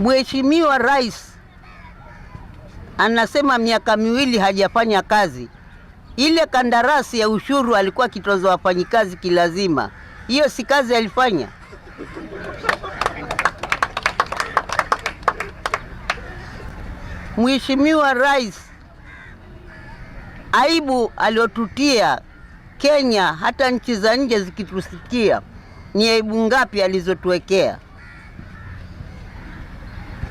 Mheshimiwa Rais anasema miaka 2 hajafanya kazi. Ile kandarasi ya ushuru alikuwa akitoza wafanyikazi kilazima, hiyo si kazi alifanya? Mheshimiwa Rais, aibu aliotutia Kenya, hata nchi za nje zikitusikia, ni aibu ngapi alizotuwekea?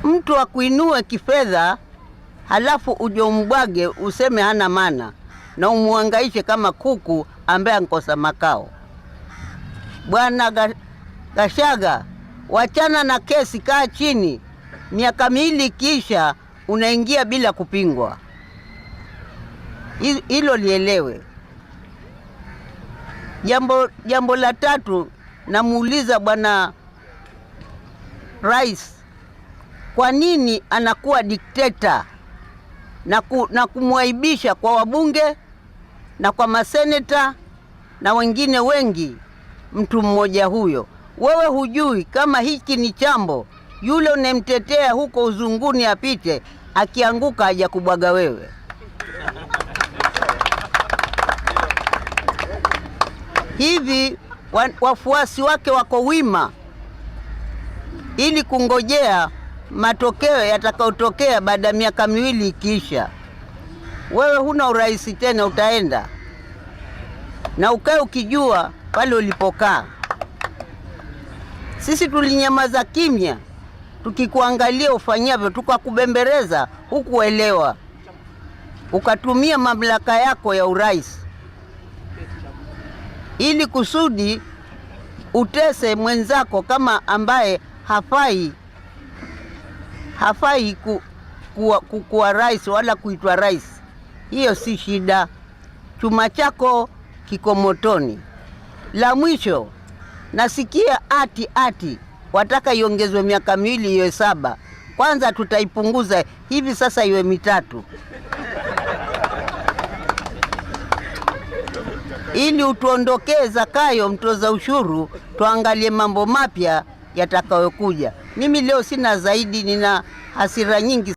Mtu akuinue kifedha halafu uje umbwage useme hana maana na umuhangaishe kama kuku ambaye ankosa makao. Bwana Gachagua, wachana na kesi, kaa chini. Miaka 2 ikiisha unaingia bila kupingwa. Hilo lielewe. Jambo la tatu, namuuliza Bwana Rais, kwa nini anakuwa dikteta na kumwaibisha kwa wabunge na kwa maseneta na wengine wengi mtu mmoja huyo? Wewe hujui kama hiki ni chambo, yule unemtetea huko uzunguni apite, akianguka hajakubwaga wewe. Hivi wafuasi wake wako wima ili kungojea matokeo yatakayotokea baada ya miaka 2 ikiisha. Wewe huna urais tena, utaenda na ukae ukijua pale ulipokaa. Sisi tulinyamaza kimya tukikuangalia ufanyavyo, tukakubembereza, hukuelewa. Ukatumia mamlaka yako ya urais ili kusudi utese mwenzako kama ambaye hafai kuwa rais wala kuitwa rais. Hiyo si shida, chuma chako kiko motoni. La mwisho, nasikia ati wataka iongezwe miaka 2 iwe 7. Kwanza tutaipunguza hivi sasa iwe 3, ili utuondokee Zakayo mtoza ushuru, tuangalie mambo mapya yatakayokuja. Mimi leo sina zaidi, nina hasira nyingi.